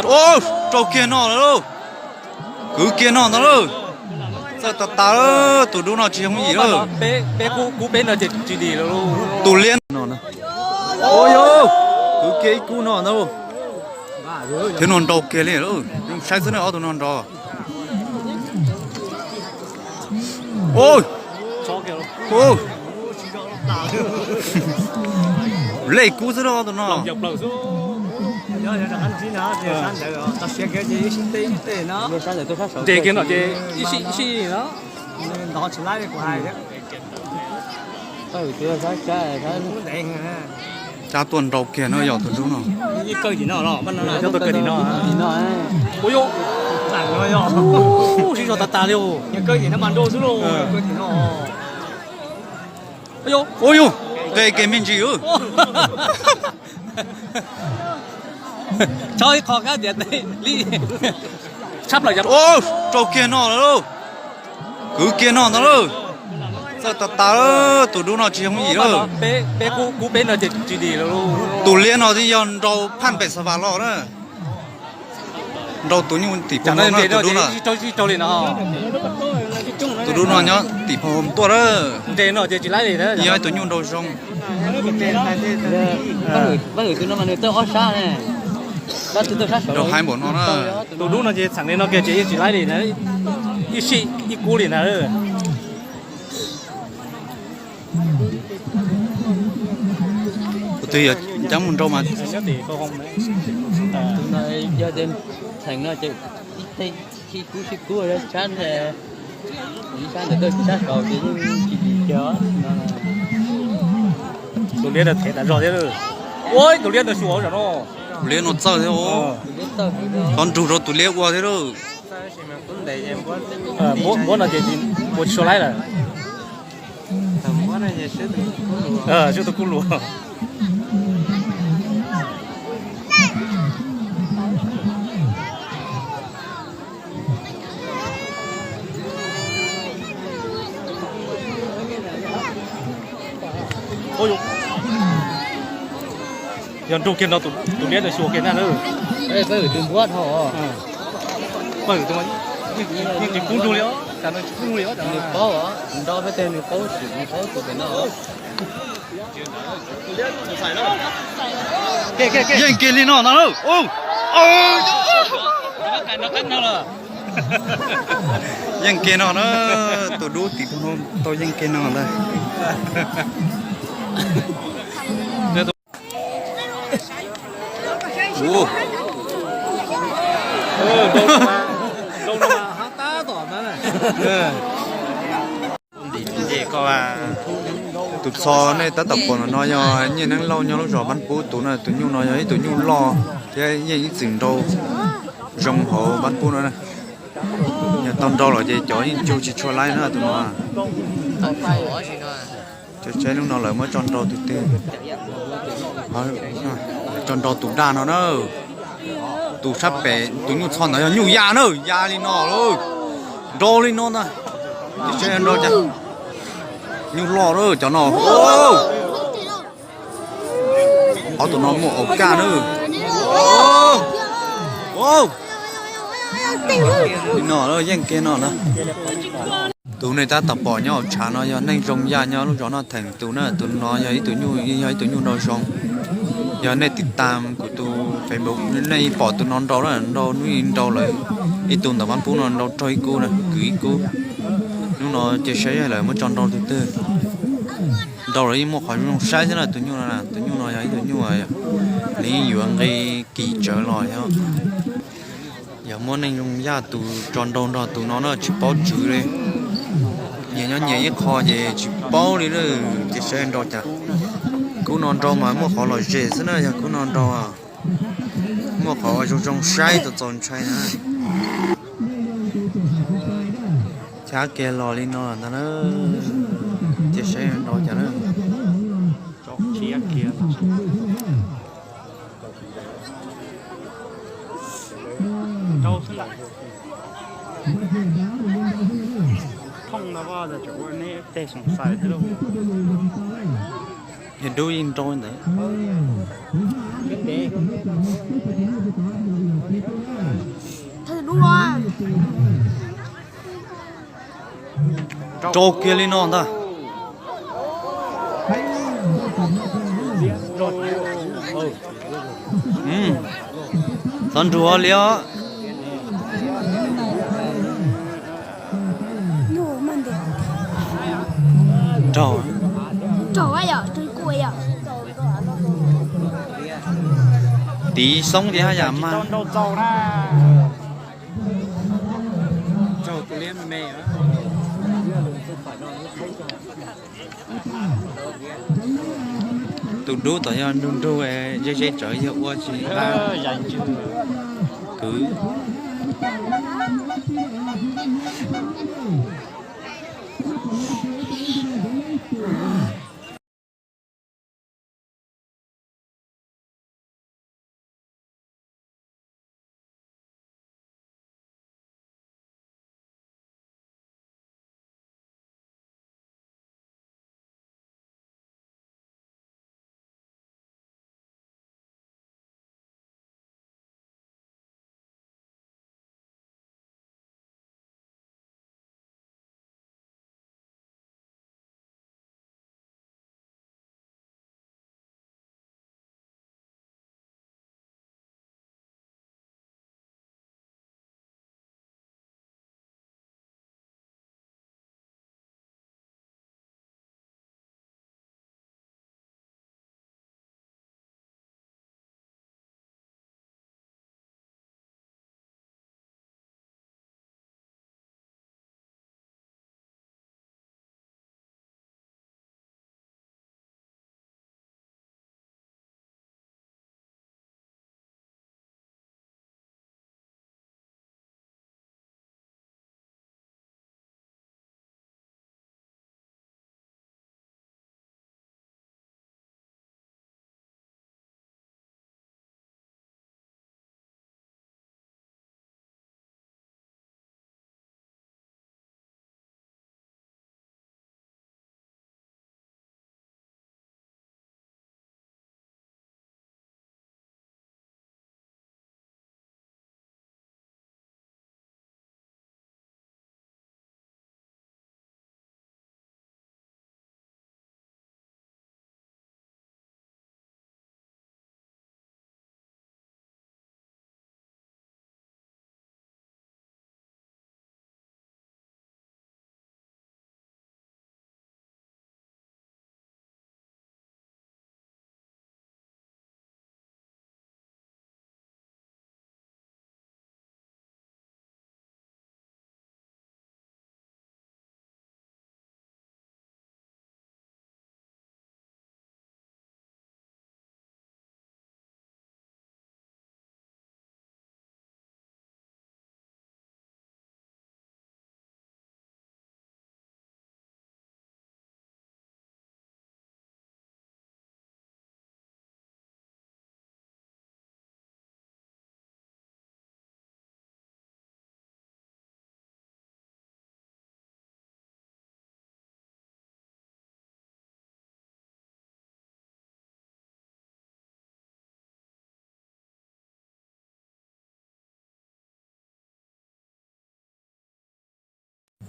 Ub, rau kiag no lawm lauj. Kwv kiag no ntag lauj. Txawj tas tas lawm, tus dub no tsis yooj yim lawm. Tus liab no, kwv kiag ib kub no ntag. Thiab no nrau kiag li, saib xwb na ob tug no nrau. Lej kub xwb na ob tug no. Nres kiag no ces ib sij ib sij no. Cab tuaj nrau kiag no yog tus dub no. Ua yus, sib zog tas tas li. Ua yus, nqes kiag me ntsis. Tso ib qho kab tias li. Rau kiag no lawm lauj. Kwv kiag no ntag lauj. Txawj tas tas lawm, tus dub no tsis yooj yim lawm. Tus liab no yog nrau phaj pem xav vam los na. Nrau tus nyuj tim pog no, tus dub no. Tus dub no nyob tim pog tuaj na. Yog ib tus nyuj nrau zoo. Nrau haib npaum no na. Tus dub no ces txheem li no kiag ces yeej tsis laib li na. Ib sij ib kub li na. Kuv twb yog cab mus nrau mas. Tus no yog tias txheem no ces ib teg ib kub sib kub sab ntawd, ib sab ntawd tuaj sab saud ces yeej tsis dim kiag no. Tus liab no thev tas zog thiab. Ua tus liab no xyuas no. Tus liab no txawj thiab. Qhov nrug rau tus liab ua thiab lauj. Npuab no ces ua tsis sua laib lawm. Swb tus kub lus. Yog nrug kiag no tus liab ntawd xyuas kiag na. Pawg tus npuab dhau. Pawg tus yeej tsis kub nrug li os, cas no tsis kub nrug li os, nws paub os, nrau peb teg nws paub sim nws paub tus pem no. Yeej kiag li no ntag lauj. Yeej kiag no na, tus dub tim pog no tau yeej kiag no ntag. Tus txho nej tab tom pom no yog Nyiaj Neeb Lauj nyob lub zos Npab Pub tus na. Tus nyuj no yog ib tug nyuj loj thiab yeej ib txwm nrau zoo hauv Npab Pub no. Yog tau nrau los ces cov yeej cug tsis tshua laib na tus no. Saib lub no lawv muab tso nrau tus twg. Tso nrau tus daj no na. Tus sab pem tus nyuj txho ntawd yog nyuj ya na, ya li no lawm. Nrau li no ntag. Saib nrau cas. Nyuj loj lawm cov no. Ob tug no muaj aus kaj na. Li no yeej kiag no na. Tus nej tab tom pom nyob hauv tshav no yog Neej Zoo Yaj nyob lub zos Noj Theem tus na. Tus no yog ib tug nyuj, yog ib tug nyuj nrau zoo. Yog nej tiv tam kuv tus Facebook nej pom tus no nrau na, nrau hnub ib nrau lawm. Ib tug ntawm Npab Pub no nrau raug ib kub na, kwv ib kub. Hnub no cia saib lawv muab tso nrau tus twg. Nrau los yeej muaj qhov zoo saib thiab na tus nyuj no. Tus nyuj no yog ib tug nyuj nws yeej yuav nqi kim tsawv los thiab. Yog muab Neej Zoo Yaj tus tso nrau nrog tus no na tsis paub tswv li. Nyias nyob nyias ib qho ces tsis paub li na. Cia saib nrau cas. Kub no nrau mas muaj qhov lom zem xwb na, yog kub no nrau muaj qhov zoo zoo saib txaus txaus ntshai na. Chab kiag los li no ntag na. Cia saib nrau cas na. Yog dub yeej nrau ntawd. Rau kiag li no ntag. Txhob nrug li os. Tiv xoob thiab yam mas. Tus dub tom yog nrug nrug, ze ze tsawv yog ua tsis kwv.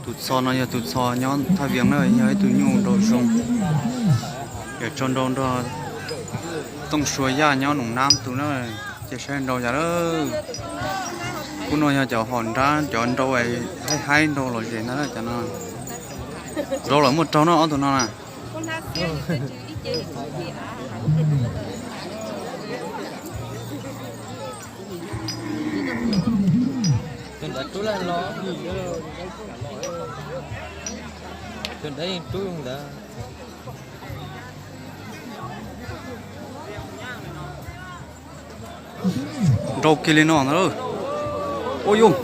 Tus txho no yog tus txho nyob Thaj Vias na, yog ib tug nyuj nraug zoo. Yog tso nrau nrog Tooj Sua Yaj nyob Noo Nab tus na, ces saib nrau cas lawm. Kuv no yog cov hom nrab cov nrau haib haib nrau lom zem ntag cov no. Nrau lawm muaj raug no ob tug no na. Tus ntawd rub lawm los, tus ntawd yeej rub ntawd. Nrau kiag li no ntag. Ua yus.